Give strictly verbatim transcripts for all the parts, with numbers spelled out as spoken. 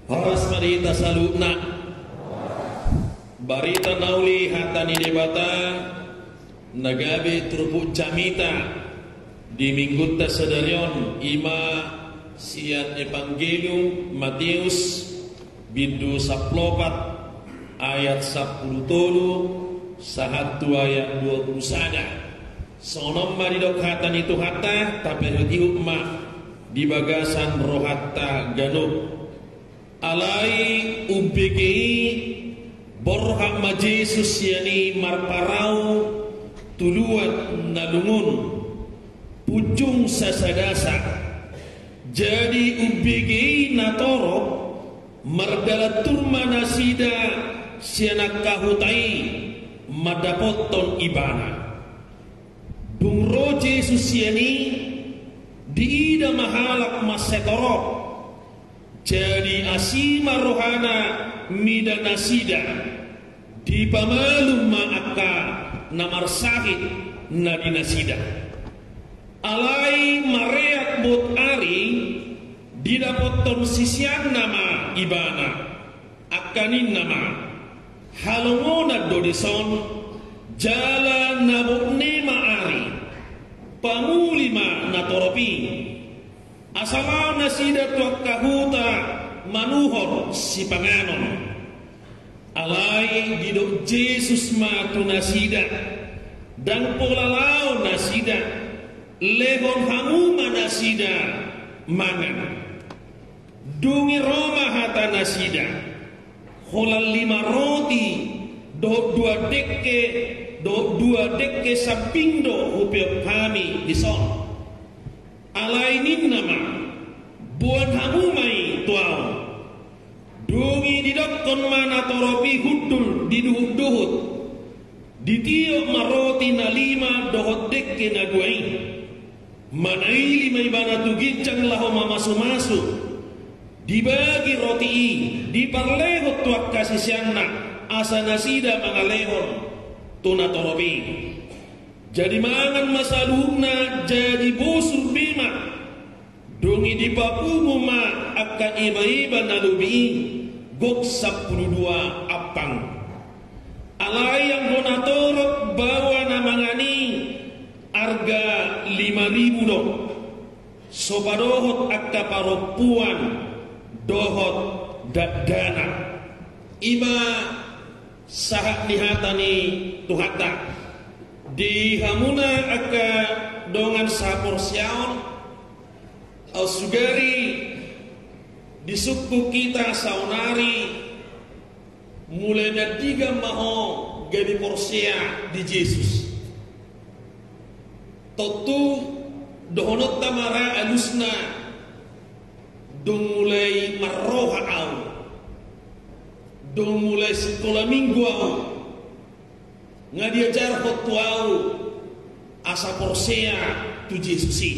Horas ma di hita saluhutna. Barita na uli hata ni Debata na gabe turpuk jamita di minggunta sadari on, i ma sian Evangelium Mateus, bindu sampulu opat, ayat sampulu tolu sahat tu ayat dua pulu sada. Songon on ma didok hata ni Tuhanta, tapaihutihut ma di bagasan rohanta ganup. Alai umbege i borhat ma Jesus sian i marparau tu luat na lungun, punjung sasadasa. Jadi umbege i natorop mardalan tur ma nasida sian angka huta i mandapothon Ibana. Dung ro Jesus sian i, diida ma halak mansai torop. Jadi asi ma rohana mida nasida, dipamalum ma angka na marsahit na di nasida. Alai mareak bot ari, didapothon siseanna ma Ibana. Angka ninna ma, halongonan do dison, jala na botne ma ari, pamuli ma natorop i. Asa laho nasida tu angka huta manuhor sipanganon. Alai didok Jesus ma tu nasida, ndang pola laho nasida, lehon hamu ma nasida mangan. Dung i ro ma hata nasida, holan lima roti dohot dua dengke, dohot dua dengke sambing do hupeop hami dison. Alai ninna ma, boan hamu ma i tu ahu. Dung i didokkon ma natorop i hundul di duhutduhut. Ditiop ma roti na lima dohot dengke na dua i. Manaili ma Ibana tu ginjang laho mamasumasu. Dibagi roti i, diparlehon tu angka siseanna, asa nasida mangalehon tu natorop i. Jadi mangan ma saluhutna, jadi bosur be ma. Dung i dipapungu ma angka ibahiba na lobi i, gok sampulu dua ampang. Alai anggo natorop baoa na mangan i, arga lima ribu do. So padohot angka parompuan dohot dakdanak. I ma sahat ni hata ni Tuhanta. Di hamuna angka dongan sahaporseaon, au sugari disungkun hita saonari, mulai na digan ma ho gabe porsea di Jesus. Tontu dohononta ma ra alusna, dung mulai marroha au, dung mulai sikola minggu au, nga diajarhon tu au asa porsea tu Jesus i.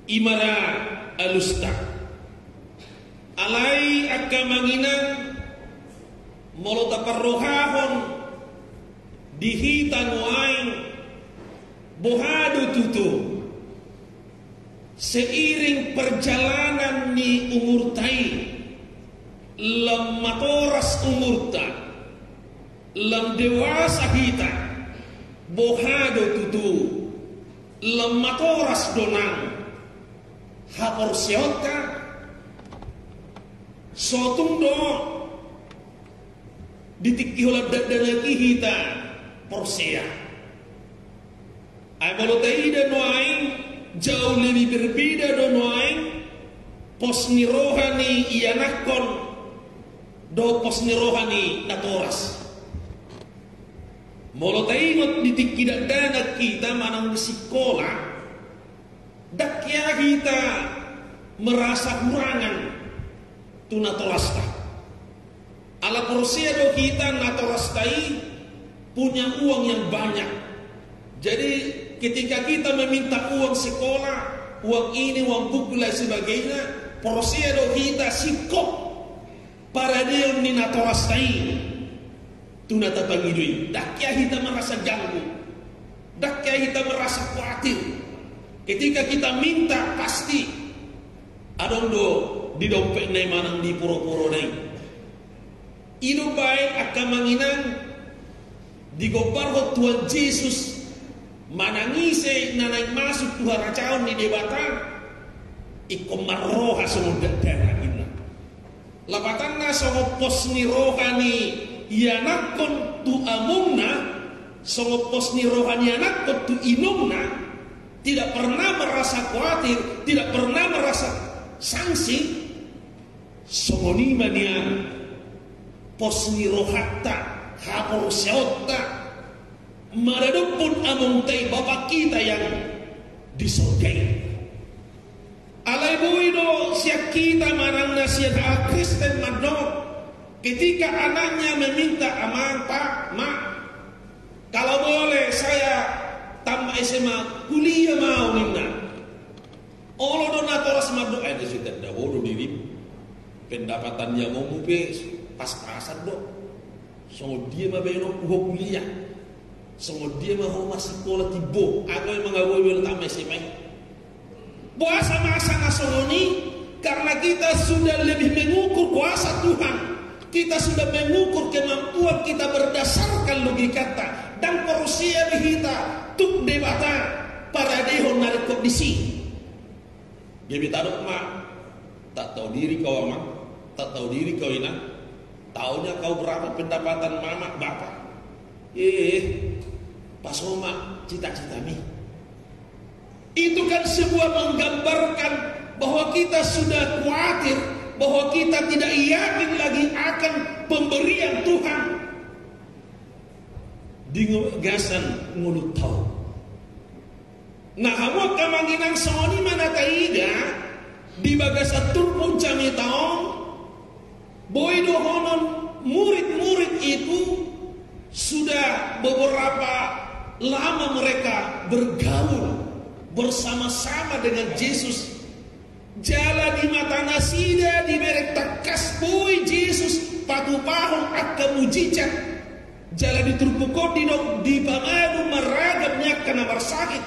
I ma ra alusta. Alai angka amang inang, molo taparrohahon di hita nuaeng, boha do tutu? Seiring perjalanan ni umurta i, lam matoras umurta, lam dewasa hita, boha do tutu? Lam matoras do nang haporseaonta? Sotung do di tingki holan dakdanak i hita porsea. Ai molo taida nuaeng, jauh lebih berbeda do nuaeng pos ni roha ni ianakhon dohot pos ni roha ni natoras. Molo taingot di tingki dakdanak hita manang di sikola, ndang hea hita merasa hurangan tu natorasta. Ala porsea do hita natorasta i punya uang yang banyak. Jadi ketika kita meminta uang sekolah, uang ini, uang buku, lain sebagainya, porsea do hita singkop paradeon ni natorasta i tu na tapangido i. Ndang hea hita merasa ganggu, ndang hea hita merasa khawatir. Ketika kita minta, pasti Adong do di dompet na i manang di poro-poro na i. I do baen angka amang inang digombarhon Tuhan Jesus manang ise na naeng masuk tu harajaon ni Debata, ingkon marroha songon dakdanak inna. Lapatanna songon pos ni roha ni ianakhon tu amongna, songon pos ni roha ni ianakhon tu inongna, tidak pernah merasa khawatir, tidak pernah merasa sangsi. Songon i ma nian pos ni rohanta, haporseaonta maradophon amongta i, Bapa kita yang di sorga i. Alai boi do sian hita manang na sian hal Kristen mandok, ketika anaknya meminta, "Amang, Pak, Mak, kalau boleh saya tamat S M A, kuliah mau," ninna. Olo do natoras mandok, "Ai na so ditanda ho do dirim, pendapatan ni amongmu pe pas-pasan do. Songon dia ma baenonku ho kuliah? Songon dia ma ho masikola timbo? Ago emang ago baenonku tamat S M A i." Boasa masa na songon i? Karena kita sudah lebih mengukur kuasa Tuhan. Kita sudah mengukur kemampuan kita berdasarkan logikata. Ndang porsea be hita tung Debata paradehon na ringkot disi. Gabe tadok ma, "Tak tahu diri kau, Amang? Tak tahu diri kau, Inang? Tahunya kau berapa pendapatan Mamak, Bapak? Eh, pas ho ma cita-citami." Itu kan sebuah menggambarkan bahwa kita sudah khawatir, bahwa kita tidak yakin lagi akan pemberian Tuhan di bagasan ngolunta on. Na hamu angka amang inang, songon i ma na taida di bagasan turpuk jamita on. Boi dohonon murid-murid itu sudah beberapa lama mereka bergaul bersama-sama dengan Jesus. Jala di mata nasida dibereng tangkas boi Jesus patupahon angka mujizat. Jala di turpuk on didok dipamadung ma ragam ni angka na marsakit.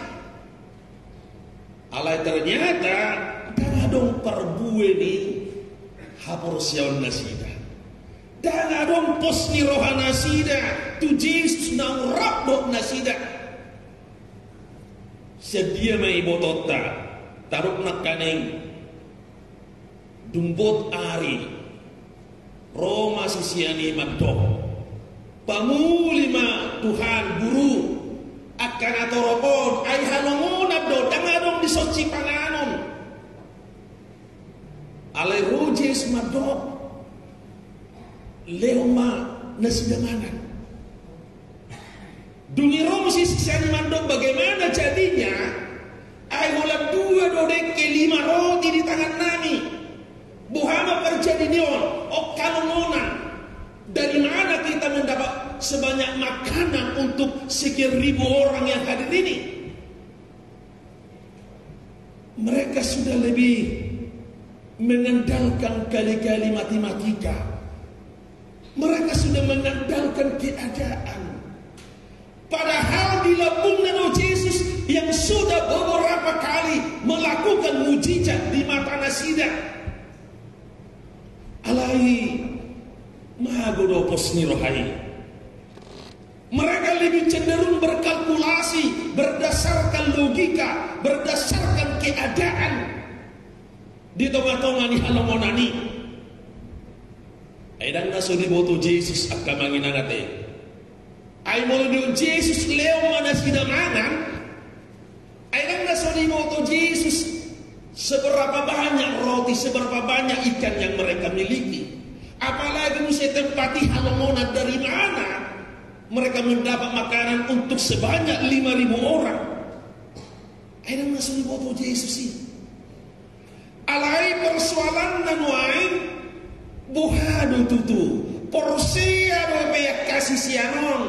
Alai ternyata ndang adong parbue ni haporseaon nasida. Ndang adong pos ni roha nasida tu Jesus naung rap dohot nasida. Sian dia ma ibotonta? Tadok nangkaning dung bot ari, ro ma sisean i mandok, "Pamuli ma Tuhan, Guru, angka na torop on, ai halongonan do, ndang adong dison sipanganon." Alai ro Jesus mandok, "Lehon ma nasida mangan." Dung i ro muse sisean i mandok, "Bagaimana jadinya? Ai holan dua do dengke, lima roti di tangannami. Boha ma parjadi ni on? On halongonan. Dari mana kita mendapat sebanyak makanan untuk sekian ribu orang yang hadir ini?" Mereka sudah lebih mengandalkan kali-kali matematika. Mereka sudah mengandalkan keadaan. Padahal di lambungna do Jesus yang sudah beberapa kali melakukan mujizat di mata nasida. Alai mago do pos ni roha i? Mereka lebih cenderung berkalkulasi berdasarkan logika, berdasarkan keadaan di tonga-tonga ni halongonan i. Ai ndang na so diboto Jesus angka amang inang ate. Ai molo didok Jesus lehon ma nasida mangan, ai ndang na so diboto Jesus seberapa banyak roti, seberapa banyak ikan yang mereka miliki. Apalagi muse tempat i halongonan, dari mana mereka mendapat makanan untuk sebanyak lima ribu orang. Ai ndang na so diboto Jesus i. Alai persoalanna nuaeng, boha do tutu? Porsea dope angka sisean on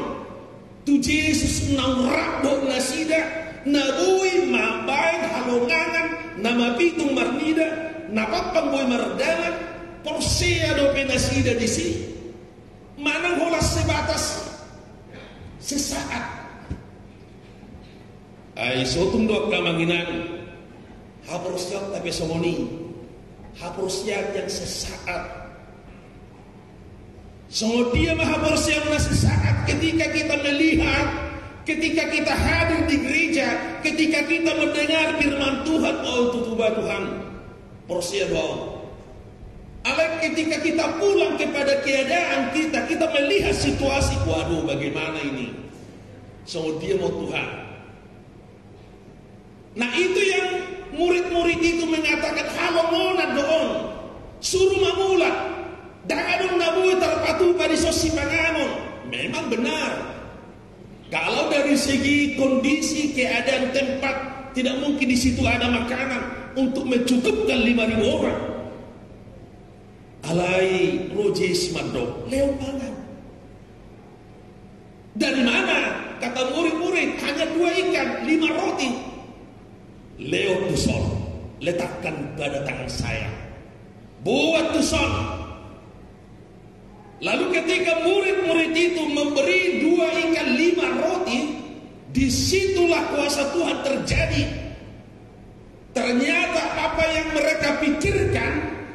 tu Jesus naung rap dohot nasida, na boi mambaen halongangan na mapitung marnida, na pampang boi mardalan? Porsea dope nasida disi? Manang holan sebatas sesaat? Ai sotung do angka amang inang, haporseaonta pe songon i. Haporseaon yang sesaat. Songon dia ma haporseaon na sesaat ketika kita melihat, ketika kita hadir di gereja, ketika kita mendengar firman Tuhan, oh, tutu ba Tuhan. Porsea do ahu. Alai ketika kita pulang kepada keadaan kita, kita melihat situasi, waduh, bagaimana ini? Songon dia ma Tuhan. Nah, itu yang murid-murid itu mengatakan, halongonan do on. Suruh ma mulak. Ndang adong na boi tarpatupa dison sipanganon. Memang benar. Kalau dari segi kondisi, keadaan tempat, tidak mungkin di situ ada makanan untuk mencukupkan lima ribu orang. Alai ro Jesus mandok, lehon mangan. Dari mana? Kata murid-murid, hanya dua ikan, lima roti. Lehon tuson, letakkan pada tangan saya. Buat tuson. Lalu ketika murid-murid itu memberi dua ikan lima roti, disitulah kuasa Tuhan terjadi. Ternyata apa yang mereka pikirkan,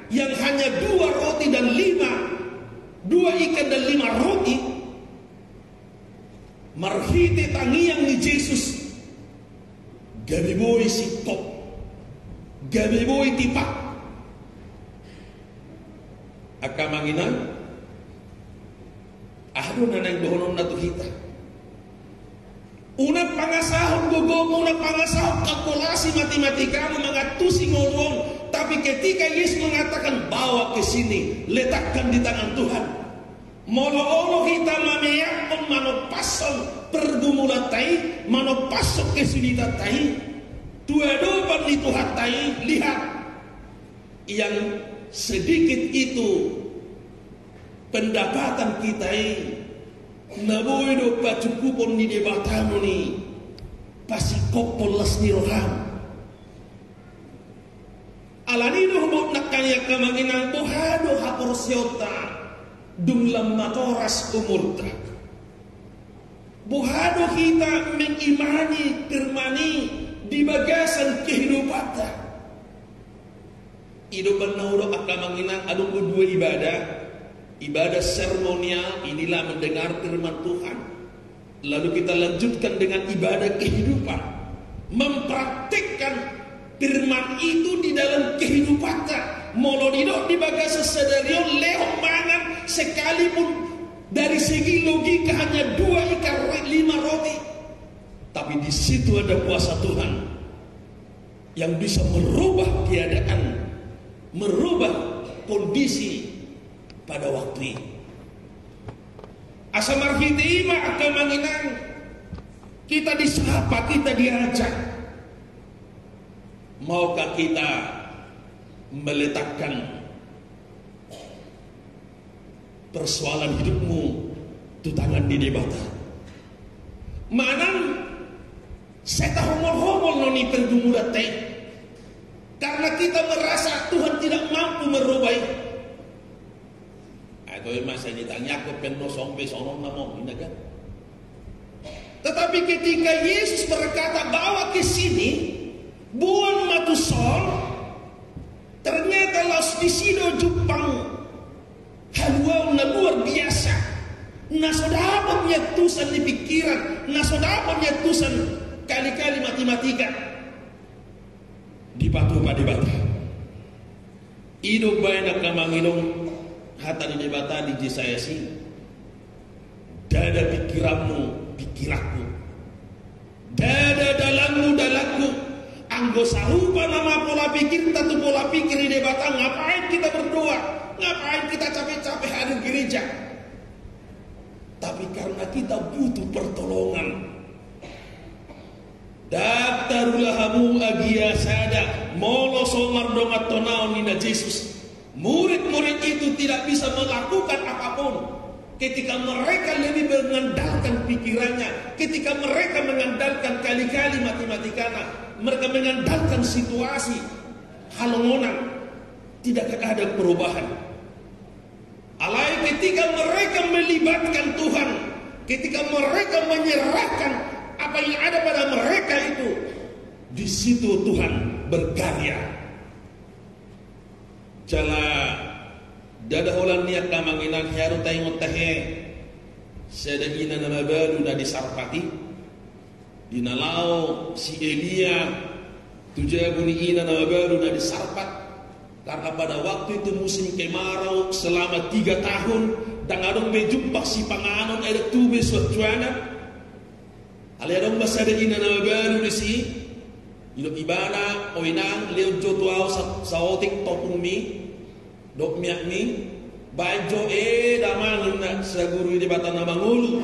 yang hanya dua roti dan lima, dua ikan dan lima roti, marhite tangiang ni Jesus, gabe boi singkop, gabe boi tipak. Angka amang inang, aha do na naeng dohononna tu hita? Unang pangasahon gogomu, unang pangasahon kalkulasi matematikanmu mangantusi ngolu on. Tapi ketika Yesus mengatakan, bawa ke sini, letakkan di tangan Tuhan. Molo olo hita mameakkon, manompashon pergumulanta i, manompashon kesulitanta i tu adopan ni Tuhanta i, lihat, yang sedikit itu pendapatan kita i, na boi do pacukupon ni Debata on i, pasingkophon las ni roham. Alani i do huboto nangkin, angka amang inang, boha do haporseaonta dung lam matoras umurta? Boha do hita mengimani firman i di bagasan kehidupanta? I do umbahen na hudok, angka amang inang, adong do dua ibadah. Ibadah seremonial, inilah mendengar firman Tuhan. Lalu kita lanjutkan dengan ibadah kehidupan. Mempraktikkan firman itu di dalam kehidupanta. Molo didok di bagasan sadari on, lehon mangan, sekalipun dari segi logika hanya dua ikan ro-, lima roti. Tapi di situ ada kuasa Tuhan yang bisa merubah keadaan, merubah kondisi pada waktu itu. Asa marhite i ma, angka amang inang, kita disapa, kita diajak. Maukah kita meletakkan persoalan hidupmu tu tangan ni Debata? Manang sai tahomol-homol non i pergumulanta i karena kita merasa Tuhan tidak mampu merubah i. Atau ima sai ditangiangkon pe, songon be songon na mungkin, kan? Tetapi ketika Yesus berkata, bawa ke sini, boan ma tuson, ternyata laos disi do jumpang haluaon na luar biasa. Na so dapot niantusan ni pikiran, na so dapot niantusan kali-kali matematika, dipatupa Debata. I do umbahen, angka amang inang, hata ni Debata di Jesaya i, ndada pikiranmu pikiranku, ndada dalanmu dalanku. Anggo sarupa nama pola pikirta tu pola pikir ni Debata, ngapain kita berdoa? Ngapain kita capek-capek hadir gereja? Tapi karena kita butuh pertolongan. Ndang tarula hamu agia sada molo so mardongan tonaon, ninna Jesus. Murid-murid itu tidak bisa melakukan apapun ketika mereka lebih mengandalkan pikirannya, ketika mereka mengandalkan kali-kali matematikana, mereka mengandalkan situasi, halongonan, tidak akan ada perubahan. Alai ketika mereka melibatkan Tuhan, ketika mereka menyerahkan apa yang ada pada mereka itu, di situ Tuhan berkarya. Jala ndada holan ni angka amang inang, hea do taingot tahe sada ina na mabalu na di Sarpat i. Di na laho si Elia tu jabu ni ina na mabalu na di Sarpat, karena pada waktu itu musim kemarau selama tiga tahun, ndang adong be jumpang sipanganon, ai ndang tubu be suansuanan. Alai adong ma sada ina na mabalu disi. Didok ibana, "O inang, lehon jo tu ahu sa-, saotik topungmi dohot miakmi, baen jo." "Eh, damang," ninna, "saguru ni Debata na mangolu,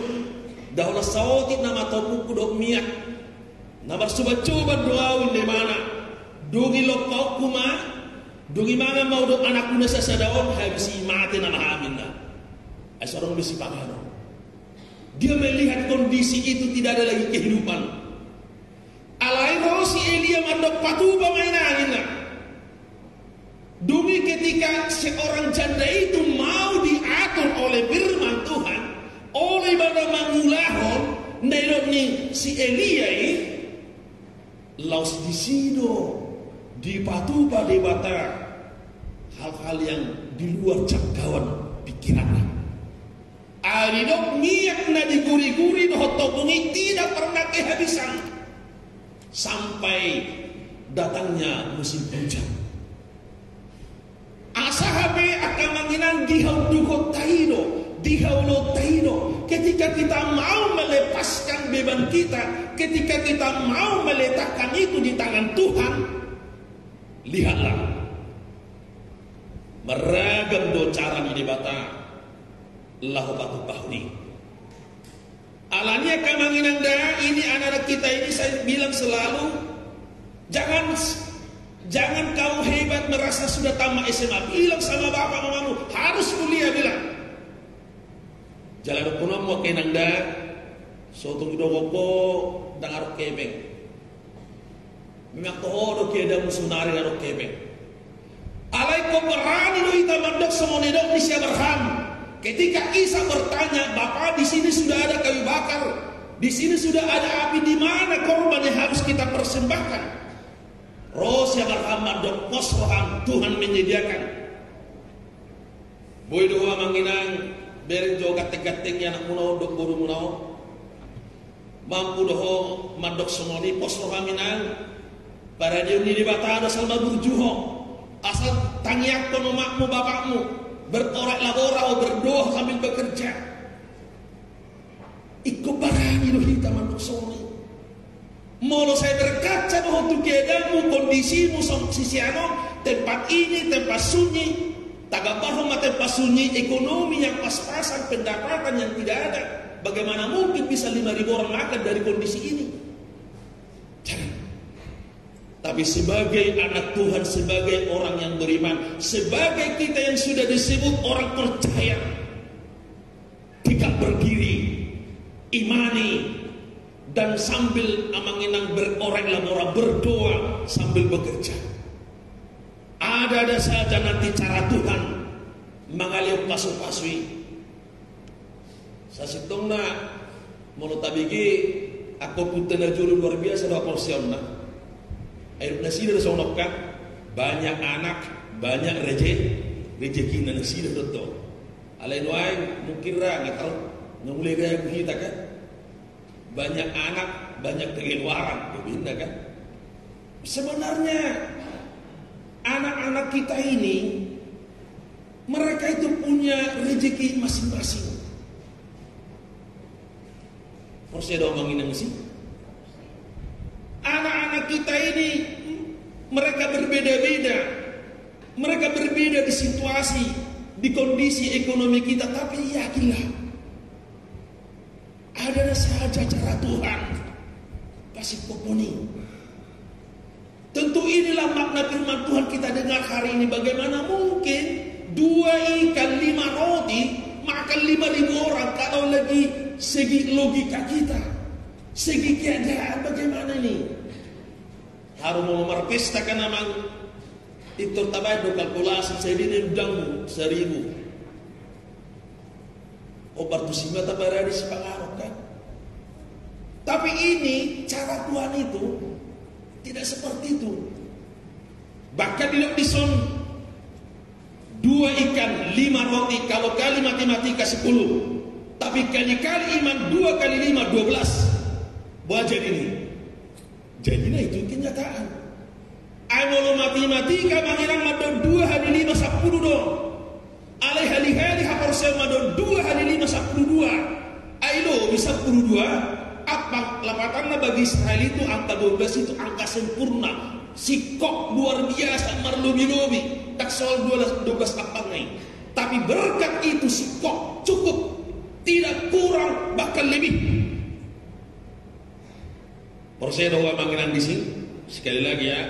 nda holan saotik nama topungku dohot miak. Na marsobansoban do ahu," ninna ibana. "Dung i lompaonku ma, dung i mangan ma ahu dohot anakku na sasada on, habis i mate nama hami," ninna. Ai so adong be sipanganon. Dia melihat kondisi itu tidak ada lagi kehidupan. Alai ro si Elia mandok, "Patupa ma inang," ninna. Dung i ketika seorang janda itu mau diatur oleh firman Tuhan, olo ibana mangulahon na nidok ni si Elia i, laos disi do dipatupa Debata hal-hal yang di luar jangkauan pikiranna. Ai didok miak na diguriguri dohot topung i tidak pernah kehabisan sampai datangnya musim hujan. Asa hape angka amang inang, di haunduhonta i do, di haoloanta i do, ketika kita mau melepaskan beban kita, ketika kita mau meletakkan itu di tangan Tuhan, lihatlah, marragam do cara ni Debata laho patupahon i. Alani i angka amang inang da, ini anak-anak kita ini saya bilang selalu, jangan, jangan kau hebat merasa sudah tamat S M A. Bilang sama bapak mamamu, harus kuliah, bilang. Jala dohononmu angka inang da, so tung didokkon ho ndang adong hepeng. Memang toho do keadaanmu saonari na adong hepeng. Alai ingkon berani do hita mandok songon na nidok ni si Abraham. Ketika Ishak bertanya, "Bapa, di sini sudah ada kayu bakar, di sini sudah ada api, di mana korban yang harus kita persembahkan?" Ro si Abraham mandok, "Pos roham, Tuhan menyediakan." Boi do ho amang inang, bereng jo ganteng-ganteng ni anakmuna on dohot borumuna on. Mampu do ho mandok songon i, pos roham inang. Paradion ni Debata do, asal ma burju ho. Asal tangiangkon omakmu bapakmu. Berorek labora ho, berdoa sambil bekerja. Ingkon barani do hita mandok songon i. Molo sai berkaca do ho tu keadaanmu, kondisimu songon sian on, tempat ini, tempat sunyi, tagambarhon ma tempat sunyi, ekonomi yang pas-pasan, pendapatan yang tidak ada. Bagaimana mungkin bisa lima ribu orang makan dari kondisi ini? Jangan. Tapi sebagai anak Tuhan, sebagai orang yang beriman, sebagai kita yang sudah disebut orang percaya, tegak berdiri, imani, dan sambil amang inang berorek labora, berdoa sambil bekerja. Ada-ada saja nanti cara Tuhan mangalehon pasu-pasu i. Sasintongna molo tabege, angka punta na jolo luar biasa do haporseaonna. Ai nasida do songon on kan, banyak anak, banyak reje-, rejeki na nasida do tong. Alai nuaeng mungkin ra nga tau, nga mulai ragu hita kan. Banyak anak, banyak pengeluaran, begitu kan. Sebenarnya anak-anak kita ini, mereka itu punya rezeki masing-masing. Porsea do amang inang disi? Anak-anak kita ini, mereka berbeda-beda. Mereka berbeda di situasi, di kondisi ekonomi kita, tapi yakinlah, ada saja cara Tuhan pasingkophon i. Tentu inilah makna firman Tuhan kita dengar hari ini. Bagaimana mungkin dua ikan lima roti makan lima ribu orang? Kalau lagi segi logika kita, segi keadaan, bagaimana ini? Haru molo marpesta kan amang, pintor tabaen do kalkulasi, sai dia na undangmu saribu. Ombar tusi ma taparade sipanganon kan. Tapi ini cara Tuhan itu tidak seperti itu. Bahkan didok dison, ikan, lima roti, kalau kali matematika sepuluh. Tapi kali-kali iman, dua kali lima, dua belas. Boha jadina? Jadina itu kenyataan. Ai molo matematika, amang inang, mandok dua hali lima sampulu do. Alai hali-hali haporseaon mandok dua hali lima sampulu dua. Ai lobi sampulu dua. Ampang, lapatanna bagi Israel itu angka dua belas itu angka sempurna. Singkop luar biasa, marlobi-lobi. Ndang soal dua belas, dua belas ampang i. Tapi berkat itu singkop, cukup. Tidak kurang, bahkan lebih. Porsea do ho, amang inang, disi? Sekali lagi ya,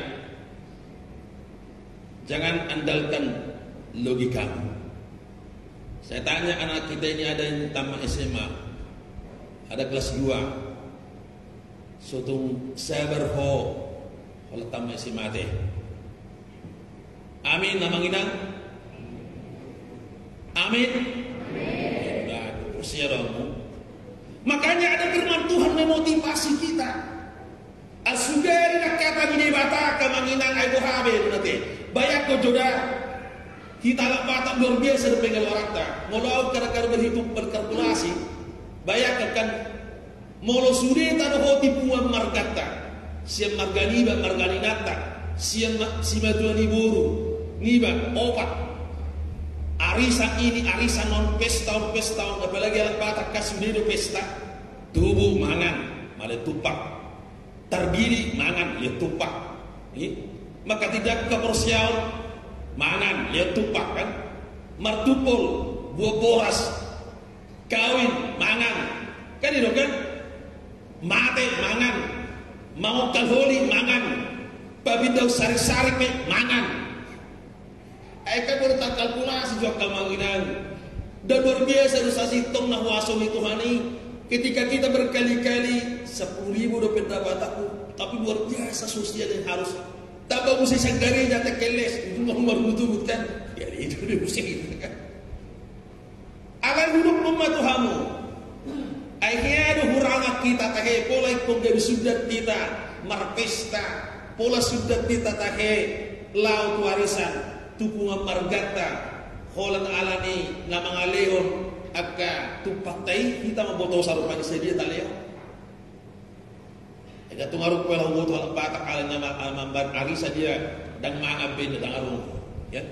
jangan andalkan logikamu. Saya tanya anak kita ini, ada yang tamat S M A, ada kelas dua. So tung sabar ho, holan tamat S M A te. Amin, amang inang? Amin? Amin. Porsea do hamu? Makanya ada firman Tuhan memotivasi kita. Sugari nangkatai Debata, amang inang, ai boha be do na te. Bayangkon jo da. Hita halak Batak luar biasa do pengeluaranta. Molo au kadang-kadang berhitung, berkalkulasi. Bayangkan kan, molo sude tadohoti punguan marganta, sian marga niba, marga ni inanta, sian ma-, simatua ni boru niba, opat. Arisan ini, arisan on, pesta on, pesta on, apalagi halak Batak kan sude do pesta. Tubu mangan, male tumpak. Tardidi mangan, lean tumpak. I? Manghatindanghon haporseaon, mangan, lean tumpak kan. Martumpol, buat boras. Kawin, mangan. Kan i do kan? Mate, mangan. Mangongkal holi, mangan. Papindahan sarik-sarik pe, mangan. Ai kan molo takalkulasi jo, amang inang. Dan luar biasa do sasintongna huaso ni Tuhan i. Ketika kita berkali-kali, sepuluh ribu do pendapatanku, tapi luar biasa sosial yang harus tambah muse sian gareja, tengkel les, itu mau marhutubut kan? Ya, itu dia muse gitu kan. Alai hudok ma tu hamu. Ai hea do hurangan hita tahe, pola ingkon gabe sundat hita marpesta, pola sundat hita tahe laho tu arisan, tu punguan marganta, holan ala ni na mangalehon angka tumpakta i, hita mamboto sarupa ni sadia talehon. Eda tung aruk pala huboto halak Batak ala ni na ma-, ala mambahen arisan dia, ndang mangan be, ndang aruk. Ya.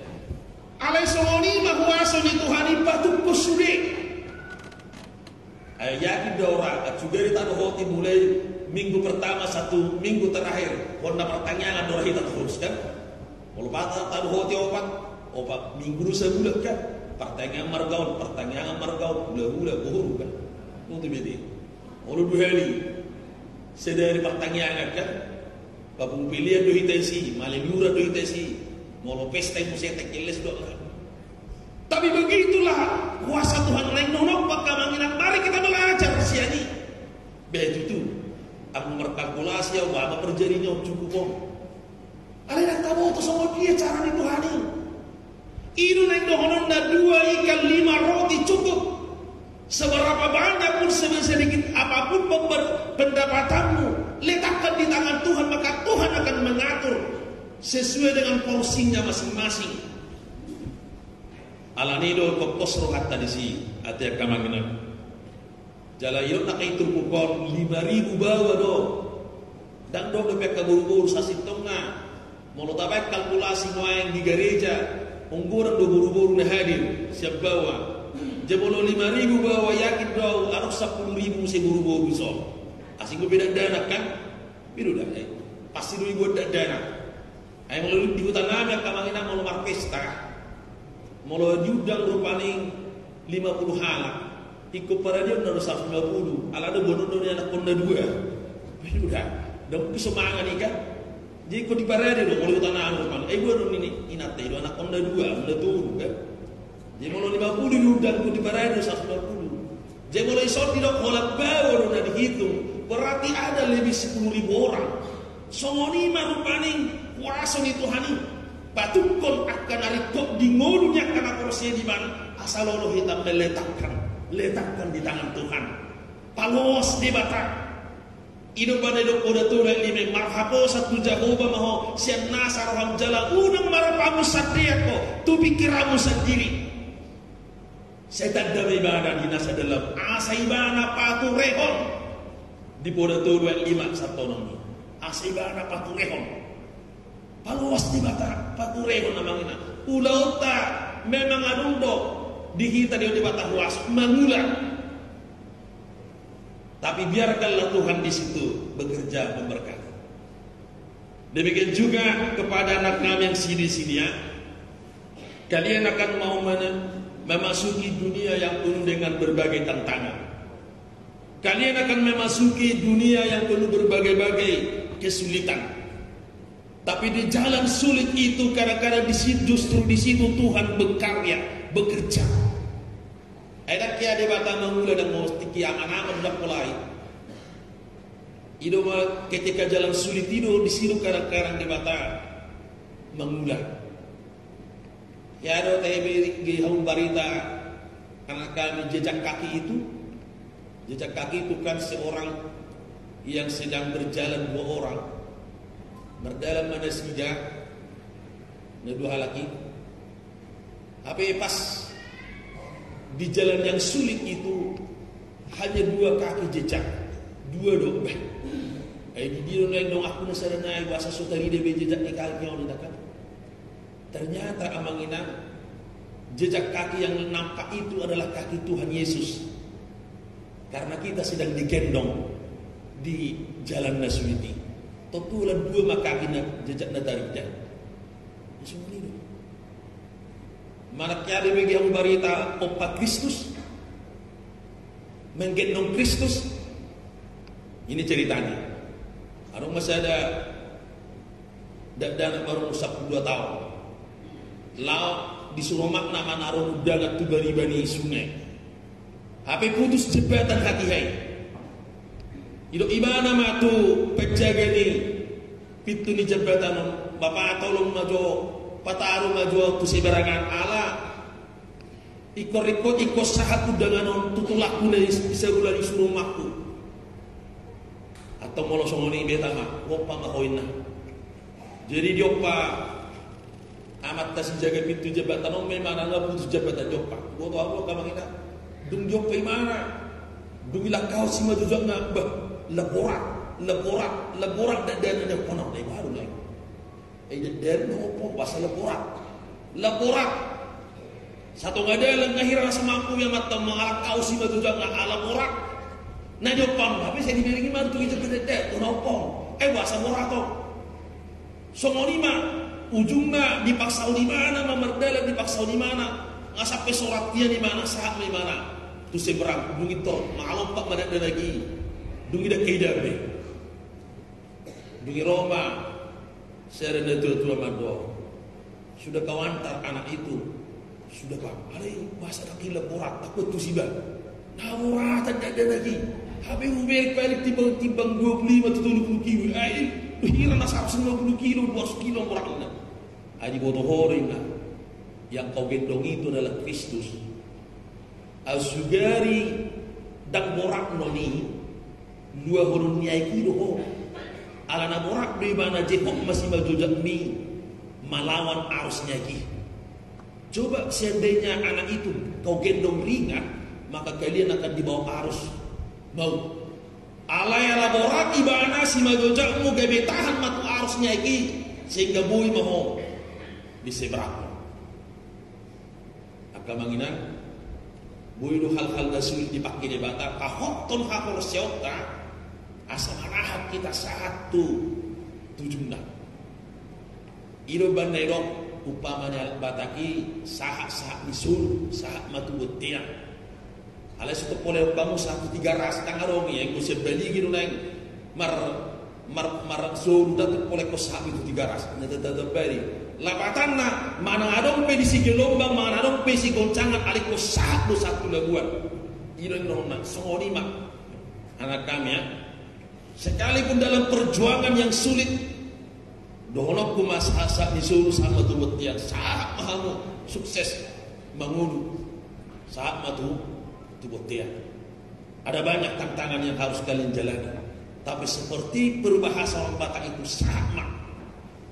Alai songon i ma huaso ni Tuhan i patungkol sude. Ai yakin do hita, sugari tadohoti mulai minggu pertama, satu minggu terakhir, hona partangiangan do hita torus kan. Molo Batak tadohoti opat, opat minggu do sabulan kan. Partangiangan marga on, partangiangan marga on, hula-hula, boru kan. Nuntu bete. Molo dua hali sadari partangiangan kan, papungu pelean do hita disi, male liuran do hita disi, molo pesta i muse tengkel les do kan. Tapi begitulah kuasa Tuhan. Naeng nungnung, amang inang, mari kita belajar sian i. Be tutu, anggo markalkulasi au, ba ma parjadina on, cukup on. Alai ndang taboto songon dia cara ni Tuhan i. I do naeng dohononna, dua ikan lima roti cukup. Seberapa banyak pun, sesedikit apapun pember-, pendapatanmu, letakkan di tangan Tuhan, maka Tuhan akan mengatur sesuai dengan porsinya masing-masing. Ala ni i do ingkon pos rohanta disi, ate angka amang inang. Jala i do na hita turpuk on, lima ribu baoa do. Ndang dong dope angka boru-boru sasintongna. Molo tabaen kalkulasi nuaeng di gareja, onggoran do boru-boru na hadir sian baoa. Jadi molo lima ribu baoa, yakin do au adong sampulu ribu muse boru-boru dison. Asing dope dakdanak kan? Be do da, eh. Pasti do dibuat dakdanak. Ai molo di huta nami angka amang inang, molo marpesta, molo diundang rupani lima puluh halak, ingkon paradeonna do saratus lima puluh, ala do boanon do ni anakkonna dua. Be do da, ndang mungkin so mangan i kan. Jadi ingkon diparade do molo di huta nami rupani. Ai boanon ni inanta i do anakkonna dua, na tolu kan. Jadi molo lima puluh diundang, ingkon diparade do saratus lima puluh. Jadi molo dison didok holan baoa do na dihitung, berarti ada lebih sepuluh ribu orang. Songon i ma rupani kuasa ni Tuhan i. Patungkol angka na ringkot di ngolu ni angka na porsea di ibana, asa lolos hita meletakkan, letakkan di tangan Tuhan. Paloas Debata. I do umbahen na didok Poda Tolu ayat lima, marhaposan tu Jahowa ma ho, sian nasa roham jala unang marpangunsandean ho tu pingkiranmu sandiri. Sai tanda ma ibana di nasa dalam, asa ibana paturehon. Di Poda Tolu ayat lima sahat onom i, asa ibana paturehon. Paloas Debata, paturehon, amang inang. Ulaonta memang adong do di hita, di Debata, ruas mangula. Tapi biarkanlah Tuhan di situ bekerja, memberkati. Demikian juga kepada anak kami yang sini-sini, ya. Kalian akan mau mena-, memasuki dunia yang penuh dengan berbagai tantangan. Kalian akan memasuki dunia yang penuh berbagai-bagai kesulitan. Tapi di jalan sulit itu, kadang-kadang di situ, justru di situ Tuhan berkarya, bekerja. Ai ndang hea Debata mangula, ndang molo tingki angan-angan, ndang pola i. I do ma ketika jalan sulit i do, di situ kadang-kadang Debata mangula. Ya do, tabereng hamu barita, anak kami, jejak kaki itu. Jejak kaki itu kan seorang yang sedang berjalan dua orang. Mardalan ma nasida, na dua halak i. Tapi pas di jalan yang sulit itu, hanya dua kaki jejak. Dua do, bah. Ai di dia do naeng dong aku na sada nai, boasa so tarida be jejak ni kaki on, indakan. Ternyata, amang inang, jejak kaki yang nampak itu adalah kaki Tuhan Yesus. Karena kita sedang digendong di jalan na sulit i. Tontu holan dua ma kaki na, jejak na tarida. Songon i do. Manang hea dibereng hamu barita, pompa Kristus, menggendong Kristus. Ini ceritanya. Adong ma sada dakdanak marumur sampulu dua taon. Laho disuru omakna manaron undangan tu bariba ni sungai. Hape putus jembatan hatiha i. Didok ibana ma tu penjaga ni pintu ni jembatan on, "Bapa, tolong ma jo, pataru ma jo tu seberangan, ala ingkon, ingkon, ingkon sahat undangan on tu tulangku na i, i sabola, disuru omakku." "Antong molo songon i, beta ma, huompa ma ho," ninna. Jadi diompa amanta si jaga pintu jembatan on ma imana, nunga putus jembatan, diompa. Boto ahu, amang inang, dung diompa imana, dung dilangkahon simanjujungna, bah, lam borat, lam borat, lam borat dakdanak na diompa on, na i baru na i. Eh, dakdanak na diompa on, boasa lam borat? Lam borat. Satonga dalan nunga hira nasa mampu be amanta on mangalangkahon simanjujungna ala borat na diompa on. Hape sai dibereng i ma tu ginjang dakdanak na diompa on. Eh, boasa borat on? Songon i ma ujungna, dipaksahon imana ma mardalan, dipaksahon imana. Nunga sampe sorat nian imana, sahat ma imana tu seberang, dung i tor mangalompa ma dakdanak i. Dung i ndang hea idaon be. Dung i ro ma sada natuatua mandok, "Sudah kau antar anak itu?" "Sudah, Pak." "Alai, boasa ndang hea, lam borat, takut tu siba." "Na boratan dakdanak i. Hape hubereng paling timbang-timbang dua pulu lima tu tolu pulu kilo. Ai, hira na saratus lima pulu kilo, dua ratus kilo boratna." "Ai diboto ho do," ninna, "yang kau gendong itu adalah Kristus. Asugari ndang borat non i, luahononmi aek i do ho. Alana borat do ibana, jehop ma simanjujungmi malawan arus ni aek i. Coba seandainya anak itu kau gendong ringan, maka kalian akan dibawa arus maut. Alai ala borat ibana, simanjujungmu gabe tahan ma tu arus ni aek i, sehingga boi ma ho di seberang." Angka amang inang, boi do hal-hal na sulit dipangke Debata, tahothon haporseaonta, asa manahan hita sahat tu tujungna. I do umbahen na didok umpama ni halak Batak i, sahat-sahat ni solu, sahat ma tu bontean. Alai so tong pola didok hamu sahat tu Tigaras, ndang adong i, anggo sian Baligi do naeng mar, mar, marsolu, ndang tong pola ingkon sahat be tu Tigaras. Na tata bari. Lapatanna, manang adong pe di si Gelombang, manang adong pe si Goncangan, alai ingkon sahat do sahat tu Labuan. I do na dohononna, songon i ma. Anak kami, ya. Sekalipun dalam perjuangan yang sulit, dohononku ma, sahat-sahat ni solu sahat ma tu bontean, sahat ma hamu sukses mangolu, sahat ma tu, tu bontean. Ada banyak tantangan yang harus kalian jalani. Tapi seperti peribahasa orang Batak itu sama.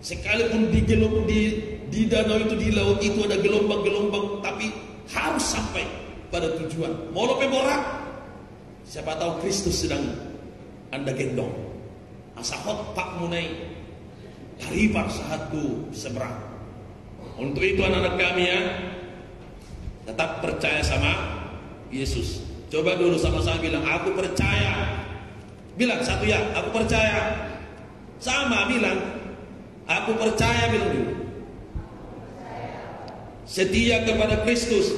Sekalipun di, gelom, di, di danau itu, di laut itu ada gelombang-gelombang, tapi harus sampai pada tujuan. Molo pe borat, siapa tahu Kristus sedang Anda gendong. Asa hot patmuna i taripar sahat tu seberang. Untuk itu anak-anak kami ya, tetap percaya sama Yesus. Coba dulu sama-sama bilang, "Aku percaya." Bilang satu ya, "Aku percaya." Sama bilang, "Aku percaya," bilang dulu. "Setia kepada Kristus.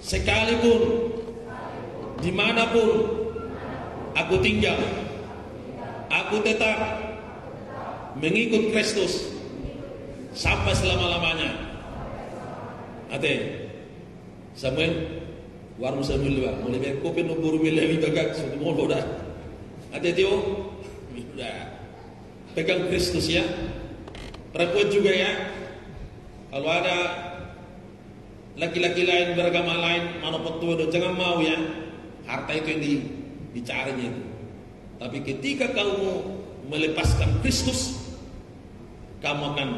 Sekalipun, dimanapun aku tinggal, aku tetap mengikut Kristus sampai selama-lamanya." Ate, Samuel, warung Samuel dua, mulai be kopi no boru melewi bagak, sudah molo dah. Ate Tio, udah. Pegang Kristus ya. Perempuan juga ya. Kalau ada laki-laki lain, beragama lain, manopot tua do, jangan mau ya. Harta itu yang di, dicaranya itu. Tapi ketika kamu melepaskan Kristus, kamu akan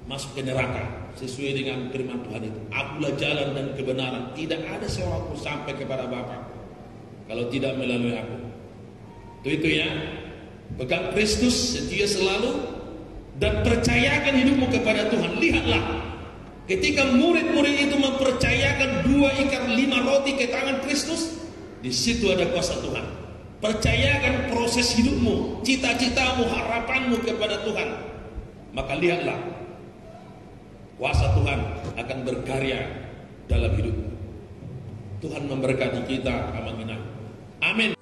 masuk ke neraka. Sesuai dengan firman Tuhan itu, "Akulah jalan dan kebenaran. Tidak ada seorang pun sampai kepada Bapa kalau tidak melalui Aku." Itu, itu ya. Pegang Kristus, setia selalu, dan percayakan hidupmu kepada Tuhan. Lihatlah, ketika murid-murid itu mempercayakan dua ikat lima roti ke tangan Kristus, di situ ada kuasa Tuhan. Percayakan proses hidupmu, cita-citamu, harapanmu kepada Tuhan. Maka lihatlah, kuasa Tuhan akan berkarya dalam hidupmu. Tuhan memberkati kita, Amang Inang. Amin.